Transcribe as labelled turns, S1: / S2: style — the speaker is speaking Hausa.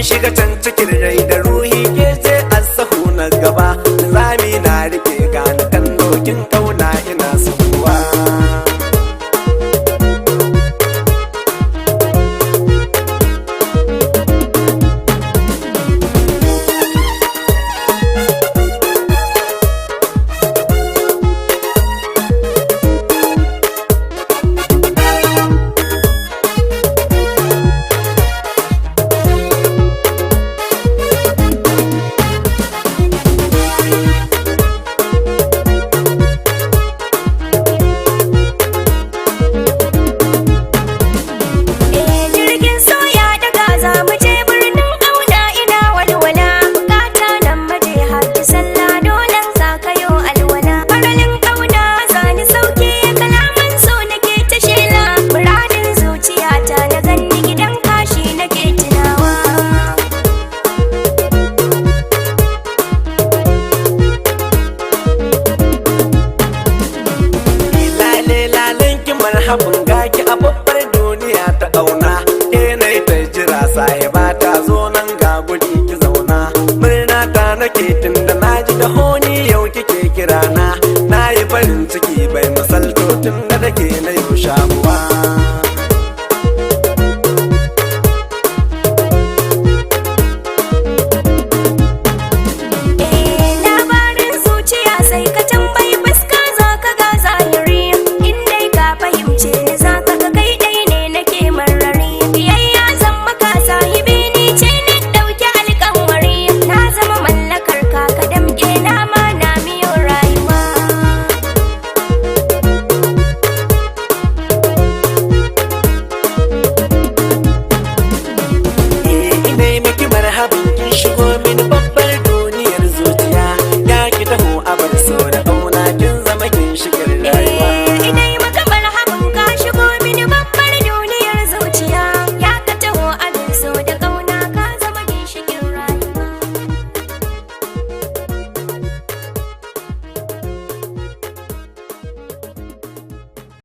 S1: Shiga can cikin rai da ruhi, ke ce asahu na gaba. Zami na rike gani kan dokin kauna ina sukuwa.
S2: Eh, jirgin soya daga za mu je birnin auna ina walwala. Bukata nan maje hajji sallah, dole za ka yo alwala. Faralin kauna zani sauke, kalaman so nake ta shela. Muradin zuciyata na ganni gidan kashi nake tunawa.
S1: Lale lalen ki marhabin gaki a babbar duniya ta ƙauna. Ke na ta jira sahiba ta zo nan ga guri ki zauna. Murna ta nake tun da na ji da honi yau kike kira na.